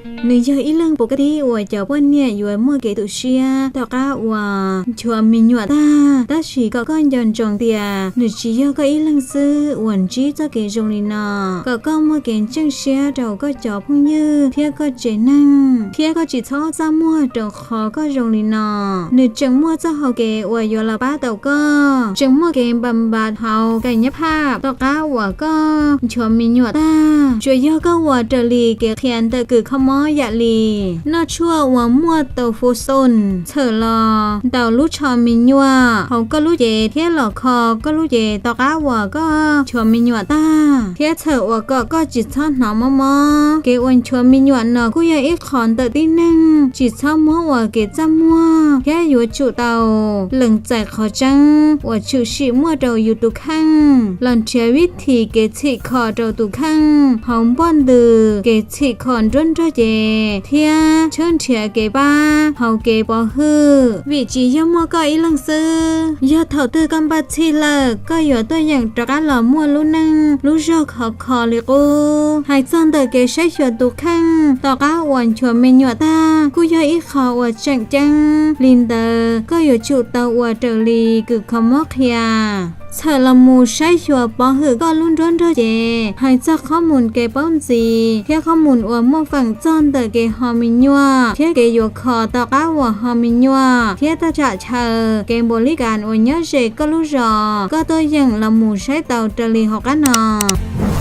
Nws yog ib leeg puas kab tib uas cov poj niam yuav muaj kev tu siab tom qab uas nchuav me nyuam tag, tab sis kom koj nco ntsoov tias nws tsis yog koj ib leeg xwb uas ntsib txoj kev zoo li no. Kom koj muaj kev ntseeg siab rau koj cov phooj ywg thiab koj tsev neeg, thiab koj tsis txhob txaj muag rau qhov koj zoo li no. Nws tseem muaj txoj hau kev uas yuav los pab tau koj, tseem muaj kev npa npa hauv kev nyab pham tom qab uas koj nchuav me nyuam tag. Tsuas yog koj ua raws li kev qhia ntawm kws kho mob yam li noj tshuaj uas muaj tau fusone, txhawm los ntaus lub tsho me nyuam hauv koj lub cev thiab los kho koj lub cev tom qab uas koj nchuav me nyuam tag, thiab txhawm uas kom koj tsis txhob hnov mob mob. Kev uas nchuav me nyuam no kuj yog ib qho ntawm tib neeg tsis txhob muab ua kev txaj muag thiab yuav tsum tau lees txais qhov tseeb uas tshwm sim muaj rau yus tus kheej los nrhiav vib thim kev txhim kho rau tus kheej hauv npoj ntws. Kev txhim kho nruab nrog cev thiab tshawb nrhiav kev pab hauv kev pov hwm, vim tsis yog muaj koj ib leeg xwb. Yog thaum twg koj npaj txhij lawm, koj yuav tuaj yeem rov qab los muaj lub neej lub zog khov kho li qub. Hais txog ntawm kev saib xyuas tus kheej tom qab uas nchuav me nyuam tag kuj yog ib qho uas tseem ceeb. Li ntawd koj yuav tsum tau ua raws li kws kho mob qhia, txhawm los mus saib xyuas pov hwm koj lub nruab nrog cev. Hais txog qhob mus kev paub ntxiv thiab qhob mus uas muaj feem txog ntawm kev ho me nyuam thiab kev yuav kho tom qab uas ho me nyuam thiab tej tsam chaw kev npaum li cas uas nyob ze koj lub zos, koj tuaj yeem los mus saib tau raws li hauv qab no.